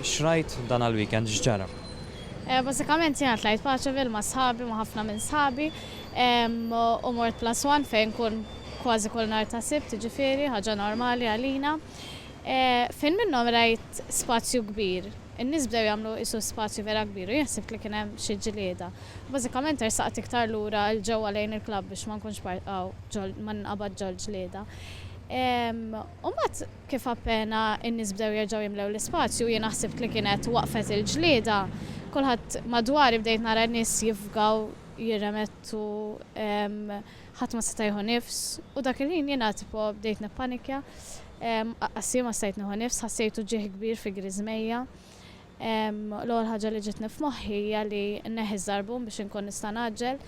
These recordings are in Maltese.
X'rajt dan għall-weekend, x'ġara? Bażikament jiena tlajt Paceville ma' sħabi, ma' ħafna minn sħabi, u mort Plus One fejn nkun kważi kull nhar ta' Sibt, jiġifieri ħaġa normali għalina. Fejn minnhom rajt spazju kbir. In-nies bdew jagħmlu qisu spazju vera kbir u jien ħsibt li kien hemm xi ġlieda. Bażikament ersaqt iktar lura 'l ġewwa lejn il-klabb biex ma nkunx ma ninqabad ġol-ġlieda. U mbagħad Kif appena n-nies bdew jerġgħu jimlew l-ispazju, jiena ħsibt li kienet waqfet il-ġlieda. Kulħadd madwari bdejt nara nies jifgaw, jirremettu, ħadd ma seta' jieħu nifs u dak il-ħin jiena tipo bdejt nippanikja. Aqqas jien ma stajt nieħu nifs, ħassejt uġigħ kbir fi griżmejja. L-ewwel ħaġa li ġietni f'moħħi hija li nneħħi ż-żarbun biex inkun nista' ngħaġġel.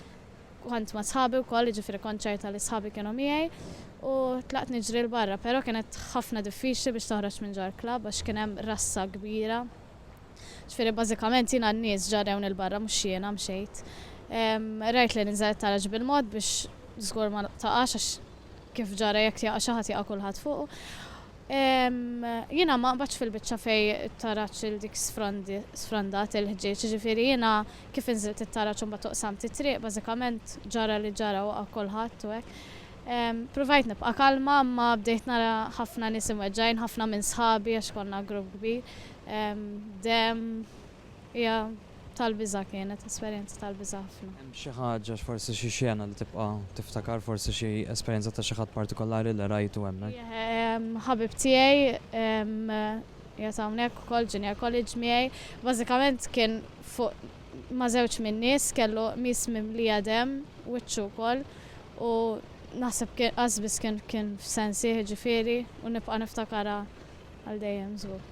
Kont ma' sħabi wkoll, jiġifieri kont ċerta li sħabi kienu miegħi u tlaqt niġri 'l barra, però kienet ħafna diffiċli biex toħroġ minn ġol-klabb għax kien hemm rassa kbira. Ġifieri bażikament jiena n-nies ġarrewni 'l barra mhux jiena mxejt. Rajt li ninżel it-taraġ bil-mod biex żgur ma taqax għax kif ġara jekk jaqa' xi ħadd jaqa' kulħadd fuqu. Jiena ma qbadtx fil-biċċa fejn it-taraġ il dik sfrondat il-ħġieġ, jiġifieri jiena kif inżilt it-taraġ u mbagħad uqsamt it-triq, bażikament ġara li ġara waqa' kulħadd u hekk. Pruvajt nibqa' kalma imma bdejt nara ħafna nies imweġġgħin, ħafna minn sħabi għax konna grupp kbir. Demm, hija tal-biża' kienet, esperjenza tal-biża' ħafna. Hemm xi ħaġa, forsi xi xena li tibqa' tiftakar, forsi xi esperjenza ta' xi ħadd partikolari li rajtu hemmhekk? Ħabib tiegħi qiegħed hawnhekk ukoll, junior college miegħi, bażikament kien fuq ma' żewġ min-nies, kellu qmis mimlija demm, wiċċu wkoll, u naħseb kien qas biss kien kien f'sensih jiġifieri u nibqa' niftakarha għal dejjem żgur.